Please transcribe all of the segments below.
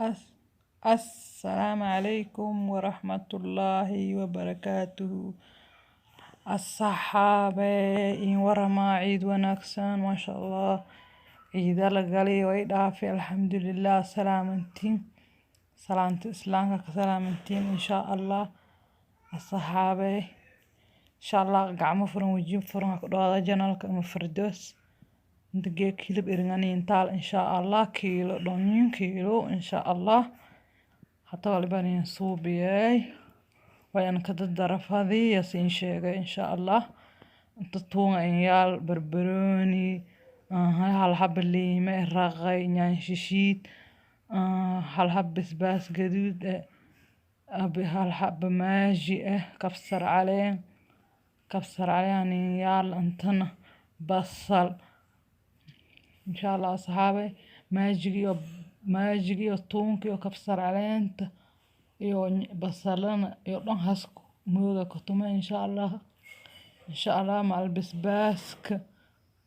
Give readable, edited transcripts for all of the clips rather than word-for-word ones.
Assalaamu calaykum waraxmatullaahi wabarakaatuhu. Asxaabe, in waramaa? Ciid wanaagsan. Maasha Allah, ciida la galay, way dhaafay, alxamdulilah. Salaamantiin, salaanta islaamka ka salaamantiin. Insha Allah, asxaabe, insha Allah, gacmo furan, wajiib furan ha ku dhawaada channelka Uma Firdaus. Inta geek hilib iringaniin taal, insha Allah, kiilo dhonyin kiilo, insha Allah. Hata waliba nin suubiyey wayaan ka dadarafadii yasiin sheegay, insha Allah. Inta tuunga in yaal, barbarooni, hal xaba liime, raqay, yaanyo shishiid, hal xaba basbaas gaduud eh, hal xaba maaji eh, kabsar caleen, kabsar caleen in yaal, intana basal, insha Allah. Asxaabe, maajiga iyo tuunka iyo kabsar caleenta iyo basalana iyo dhan has mooga ku tume, insha Allah. Insha Allah, macal basbaaska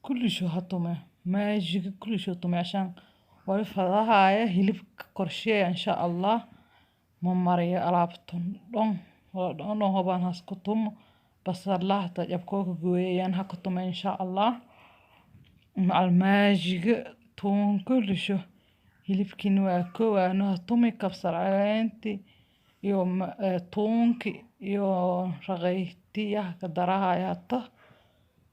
kullisho ha tume, maajiga kullisho tume, cashaan wali fadahaya hilibka korsheeya, insha Allah. Ma mariyo alaabtan dhan dhan dhan hobaan has ku tumo, basalaha hataa jabkoo ka gooyayaan ha ku tume, insha Allah, macal maajiga, tuun kullisho. Hilibkiina waa kowaano ha tumi, kabsar caleenti iyo tuunki iyo raqayti ka darahaya hata,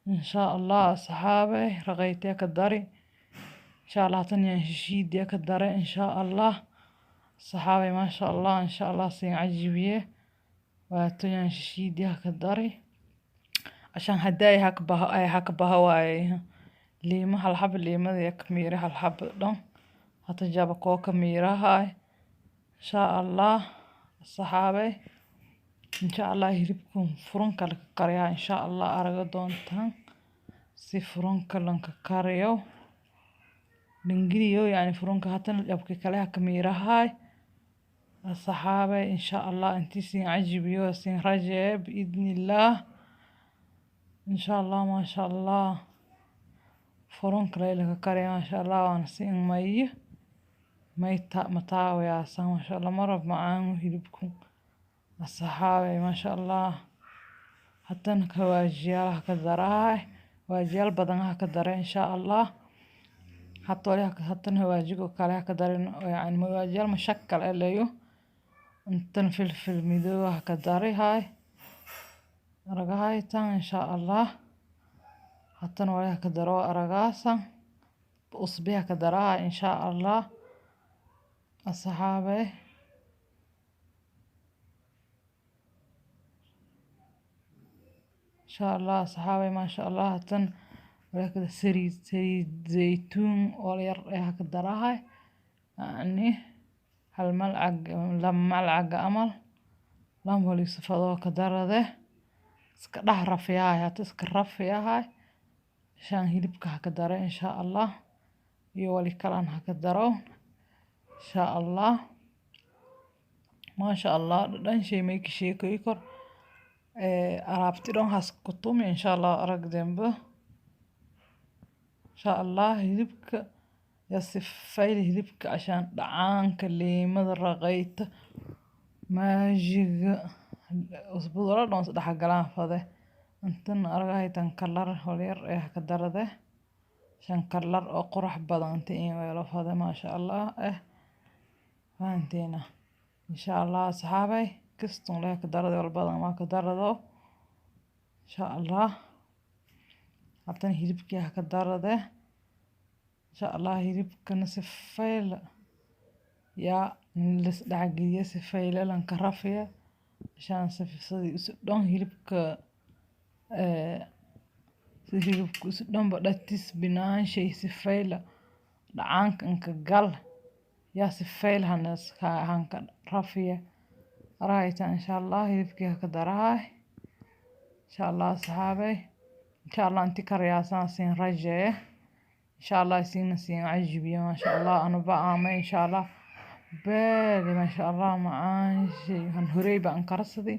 insha Allah. Asxaabe, raqayti ka dari, insha Allah. Tan yaanyo shishiid ka dare, insha Allah. Asxaabe, maasha Allah, insha Allah, siin cajibiye. Waato yaanyo shishiid ka dari عشان هداي هك baha ay hak baha waaye. Liima hal xaba, liimada ka miire, hal xaba dhan hata jaba koo ka miirahay, insha Allah. Asxaabe, insha Allah, hilibka furunka la kariyaa, insha Allah. Araga doontaan si furunka lanka kariyo, dhingiliyo yani furunka. Hatana jabki kale ha ka miirahay. Asxaabe, insha Allah, intii siin cajibiyo siin rajee biidnillaah, insha Allah. Maasha Allah, furunka layla kariya, maasha Allah. Waana siin mayo mayta mataawayaasa, maasha Allah, marab macaan hilibku. Asxaabe, maasha Allah, haddana hawaajiyaal ha ka daraay, hawaajiyaal badan ha ka dare, insha Allah. Hata wali haddana hawaajigo kale ha ka darin, yani hawaajiyaal mashakkal eleyo. Intan filfil madow ha ka dari hay, aragahaytan, insha Allah. Haddana wali ha ka daro, aragaasan, usbi ha ka darahay, insha Allah. Asxaabe, insha Allah. Asxaabe, maasha Allah, hatan wali saliid zaytuun oo yar ee ha ka darahay, yani hal malcaq, laba malcaq amal lama wali sifadoo ka darade. Iska dhex rafiyahay hata, iska rafiyahay shaan hilibka ha ka dare, insha Allah. Iyo wali kalan ha ka daro, insha Allah. Maasha Allah, dhadhan shay may ka sheekoy kor. Alaabti dhan has ku tumi, insha Allah. Arag dembe, insha Allah. Hilibka ya sifayli, hilibka cashaan dhacaanka, liimada, raqayta, maajiga, usbada dhan is dhex galaan fade. Intan aragahaytan kalar holyar ee ka darade, shan kalar oo qurux badan inta in weelo fade, maasha Allah. Fahanteena, insha Allah. Asxaabay, kastun leh ka darade, wal badan ma ka darado, insha Allah. Haddana hilibkii ha ka darade, insha Allah. Hilibkana si fayl yaa lis dhexgeliya, si fayle lanka rafiya shaan sidii isu dhan hilibka, si hilibka isu dhanba dhatis binaanshay si fayla dhacaanka inka gal yaa si fayl hanas hanka rafiya, aragayta, insha Allah. Hilibkii ha ka darahay, insha Allah. Asxaabay, insha Allah, inti kariyaasaan siin rajee, insha Allah, siina siin cajibiyo, maasha Allah. Anuba aamay, insha Allah, beeli, maasha Allah, macaan shay han horey baan karsaday,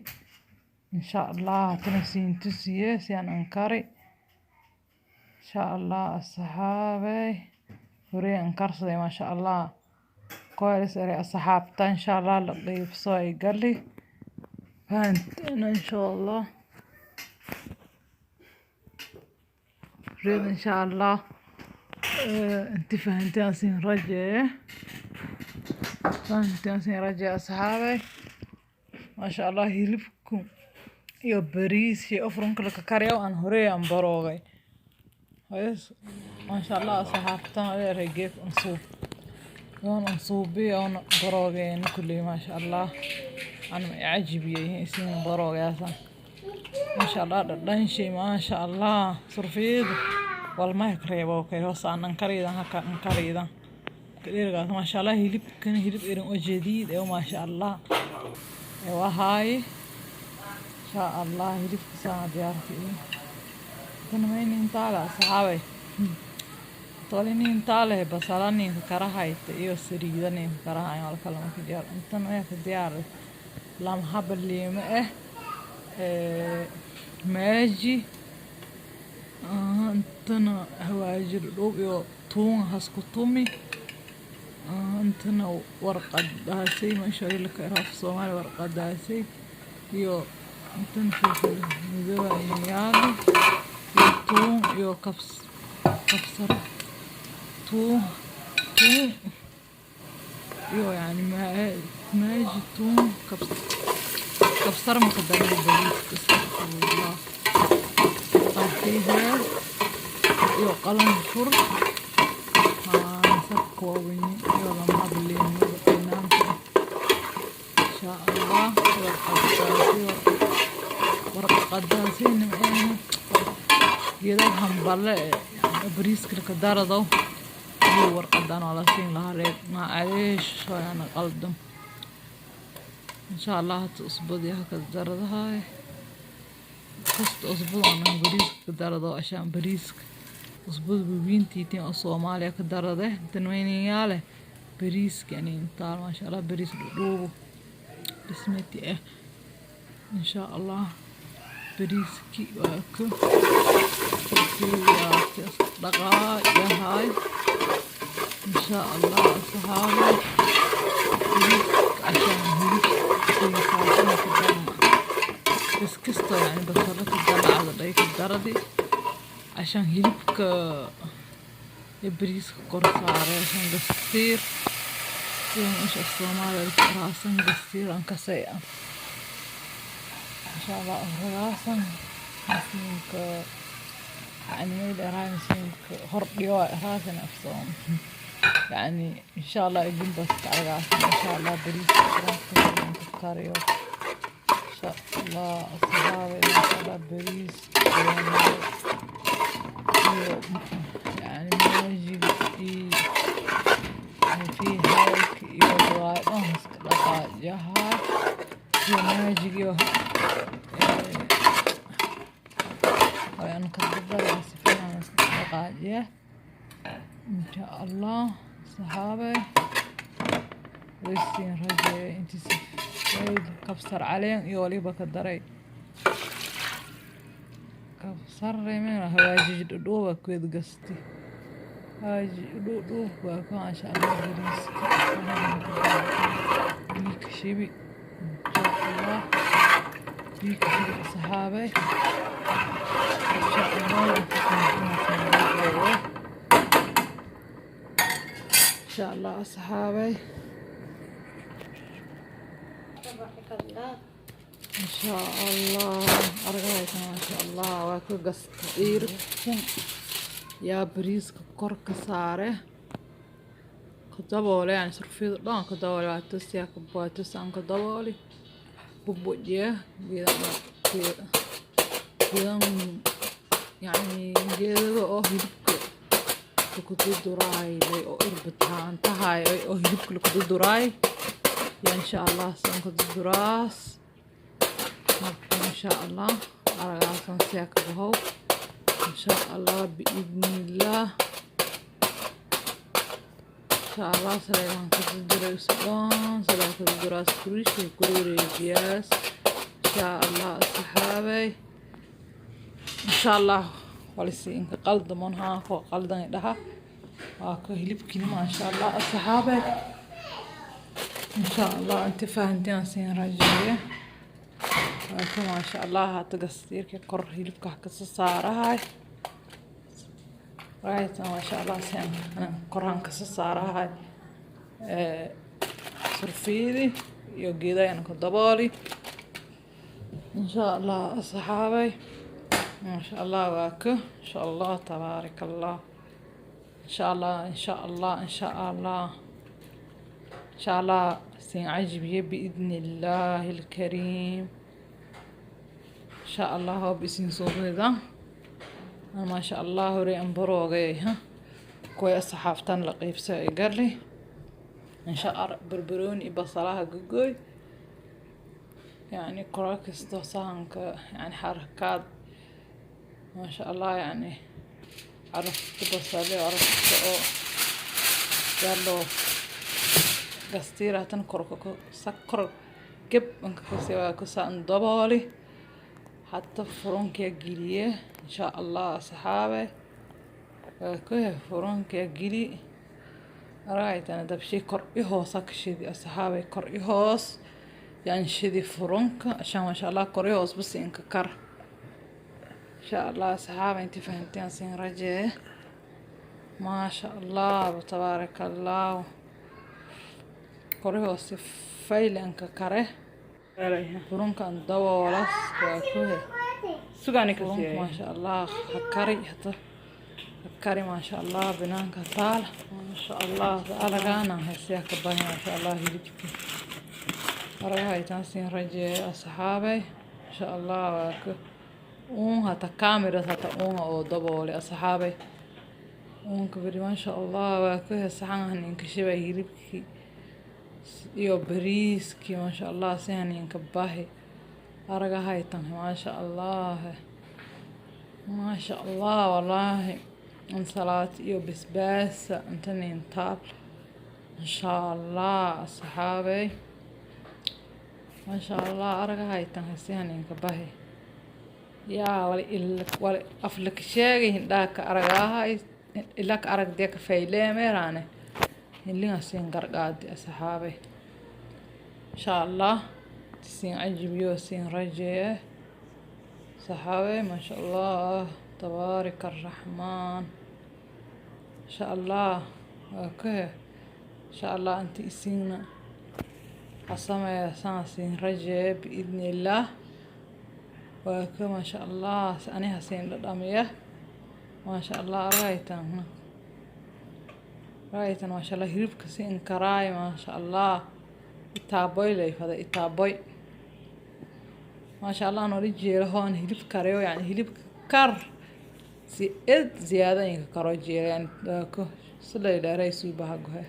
insha Allah. Hatana siin tusiye si aan ankari, insha Allah. Asxaabay, horey aan karsaday, maasha Allah. Koylis ere asxaabta, insha Allah la qeybso ay gali fahanteen, insha Allah reed, insha Allah inti fahanteen sin rajeeye, fahanteen sin rajeeye asxaabay. Maasha Allah, hilibku iyo bariis iyo oven-ka la kariyo aan horey aan baroogay. Maasha Allah, asxaabtan adeeray geek unsuub yoon unsuubi oon baroogeen kulli. Maasha Allah, aan ma cajibiyey isin baroogayaasan. Maasha Allah, dhadhan shay, maasha Allah, surfiyadu walmaha kareebo kay hoos aan kariidan haka an kariidan kadheergaas. Maasha Allah, hilibkan hilib erin oo jadiid ee, maasha Allah, ee wahaay. Insha Allah hilibka saa diyaarka iyo tan maynin taala asxaabay tolinin taale basala ninka karahayta iyo saliida ninka karahay wal kala ma diyaar. Intan way ka diyaar lama haba liima eh Maggi, intana hawaaji dhudhuub iyo tuun hasku tumi, intana warqadaasay meesha ilka af Soomaali warqadaasay, iyo intan filfil madow yaalo iyo tuun iyo kabsar, tuun tuun iyo yani Maggi, tuun, kabsar marka dambe bariiska, astaqfirullah, qalfiheed iyo qalanfur ka kooban iyo lama haba liimada dhanaanka. Insha Allah warqadaasi geedaha hambale ee bariiska ka darado iyo warqadan waa la siin lahaa reer macaaliish yani qaldan. Insha Allah hada usbadii haka daradahay kasta usbada aan bariiska ka darado ashaan bariiska usbada wawiintiitiin oo Soomaaliya ka darade tanweynayaale bariiska yani intaa. Maasha Allah, bariis dhudhuubo basmati ah. Insha Allah bariiski waa ka dhaqaa yahay. Insha Allah asxaabe, bariiska cashaan hilib bas kasto yani basalo ka dalacda dhay ka daradi cashaan hilibka iyo bariiska kor saaray cashaan gastiir sida meesha Soomaaliya raasan gastiir aan kasay. Insha Allah raasan misinka yani meel raasinka hordhiyo raasan af soom yani. Insha Allah idin bas argaasan. Insha Allah bariiska ka kariyo. Insha Allah asxaabe, insha Allah bariis iyo yani Maggi iyo fiihalka iyo dhan iska dhaqaajaha iyo Maggi iyo waan ka dadara si fiican iska dhaqaajiya. Insha Allah saxaabe, waysiin rajeeya intii si kabsar caleen iyo waliba ka daray kabsar reemena hawaaji dhudhuuba kuwed gasti hawaaji dhudhuub waa ka. Maasha Allah, bariiska biyo ka shibi. Insha Allah biyo ka shibi saxaabe. Insha Allah rajeeya. Insha Allah asxaabay. Insha Allah argaysa, maasha Allah, waa ka gasta iirkan yaa bariiska kor ka saare ka daboole yani surfiyada dhan ka daboole waa tusiyaa waa tus aan ka dabooli bubujiye geedan geedan yani geedaga oo hilibka lagu durduraay oo irbitaan tahay oo hilibka lagu durduraay ya. Insha Allah san ku durduraas marka. Insha Allah aragaasan siyaa ka bahow. Insha Allah biidnillaah. Insha Allah saleegaan ku durduray dhan salaan ku durduraas kuriisha ku wareejiyaas. Insha Allah asxaabay, insha Allah walisi inka qaldamon haa ko qaldan dhaha waa ka hilibkii. Maasha Allah asxaabay. Insha Allah inta fahanteen siin rajeeye. Laakiin maasha Allah, hada gastiirka kor hilibka ka saarahay. Right, maasha Allah, si aan koraan ka saarahay surfiidi iyo geedaha ku dabooli, insha Allah. Asxaabay, maasha Allah, waa ka insha Allah, tabaarak Allah, insha Allah, insha Allah, insha Allah, insha Allah siin cajibiye biidni illaahi alkariim. Insha Allah hoob isin suubida, maasha Allah, horey aan baroogay ha kuway asxaabtan la qeybsa ay gali, insha Allah. Barbarooni iyo basalaha gogoy, yani kora kasto sahanka, yani xarakaad, maasha Allah, yani carafta basale, carafta oo yaallo gastiira tan korka ku sakor geb anka kasi waa ku saan dabooli, hata furonka geliye, insha Allah. Asxaabe, waa ku furonka geli aragaytana dabshay kor i hoos ka shidi. Asxaabe, kor i hoos yaan shidi furonka ashaan, maasha Allah, kor i hoos bas inka kar, insha Allah. Asxaabe, inti fahanteen siin rajee. Maasha Allah, tabaaraka Allah, kor i hoos si faylanka kare furunkan daboolas waa ku Sugaani ka furunka siiyay. Maasha Allah, ha kari hata, ha kari, maasha Allah, banaanka taal, maasha Allah, aragaana haysiyaa ka bahi, maasha Allah, hilibki aragahaytaan siin rajeeye. Asxaabay, insha Allah, waa ka uun hata kaamiras hata uunga oo daboolay. Asxaabay, uunka beri, maasha Allah, waa ka saxan haninka shibay hilibkii iyo bariiskii, maasha Allah, si haninka bahi aragahaytan, maasha Allah, maasha Allah, wallaahi ansalaat iyo basbaasa inta nin taal, insha Allah. Asxaabay, maasha Allah, aragahaytan si haninka bahi yaa wali wali aflaka sheegay hindhaha ka aragahay ila ka aragdee ka fayleemeeraane hindhiga siin gargaadi. Asxaabay, insha Allah siin cajibiyo siin rajeeye. Saxaabay, maasha Allah, tabaarika araxmaan, insha Allah, waa ka insha Allah inta isiina hasameeya siin rajeeye biidni illaah. Waa ka maasha Allah, aniha siin dhadhamiya, maasha Allah. Aragaytan, aragaytan, maasha Allah, hilibka siin karaay, maasha Allah, itaaboy lay fada itaaboy, maasha Allah. Aan ola jeelo hoon hilib kariyo, yani hilibka kar si ed ziyaada inka karo jeelo, yani waa ku sida ilaahay suubaha gohe,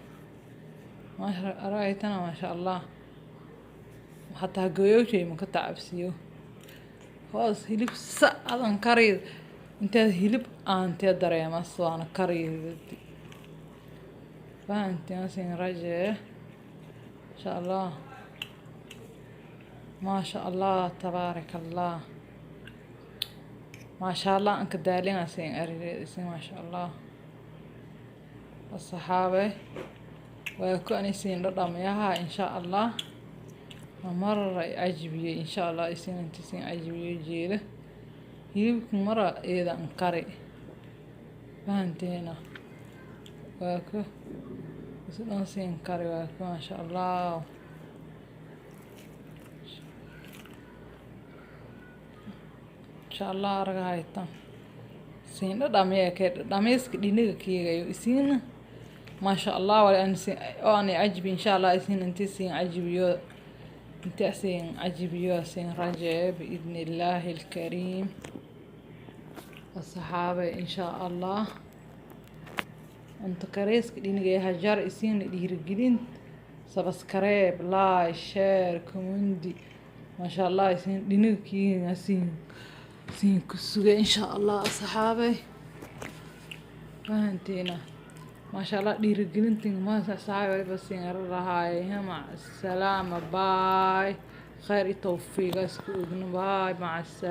maasha. Aragaytana, maasha Allah, hataa goyowshay ma ka tacabsiiyo hoos hilib sa adan kariid inteed hilib aantee dareemas waana kariid fahantiin sin rajee, insha Allah, maasha Allah, tabaaraka Allah, maasha Allah, anka daalina sin arireedsin, maasha Allah. Asxaabe, waa ku ani siin dhadhamiyaha, insha Allah, mara cajibiyey, insha Allah, isin inta siin cajibiyo jeeda hilibka mara eedan kari fahanteena waa ku isdhan siin kari, waa ku maasha Allah, insha Allah. Aragahaytan siin dhadhamiya kee dhadhamiiska dhiniga kiigayo isiina, maasha Allah, wali aan siin oo aan cajibi, insha Allah, isin inti siin cajibiyo, inti siin cajibiyo siin rajeeye biidni illaahi alkariim. Asxaabe, insha Allah, cunto kareyska dhiniga hajar isiina dhiirigelin, subscribe, like, share, comment, maasha Allah, isin dhiniga kiiga siin ku sugay, insha Allah. Asxaabe, fahanteena, maasha Allah, dhiirigelintin maasa asxaabe waliba siin lahaay. Mac salaama, bye, khayr iyo tawfiiq isku ogno, bye, maca.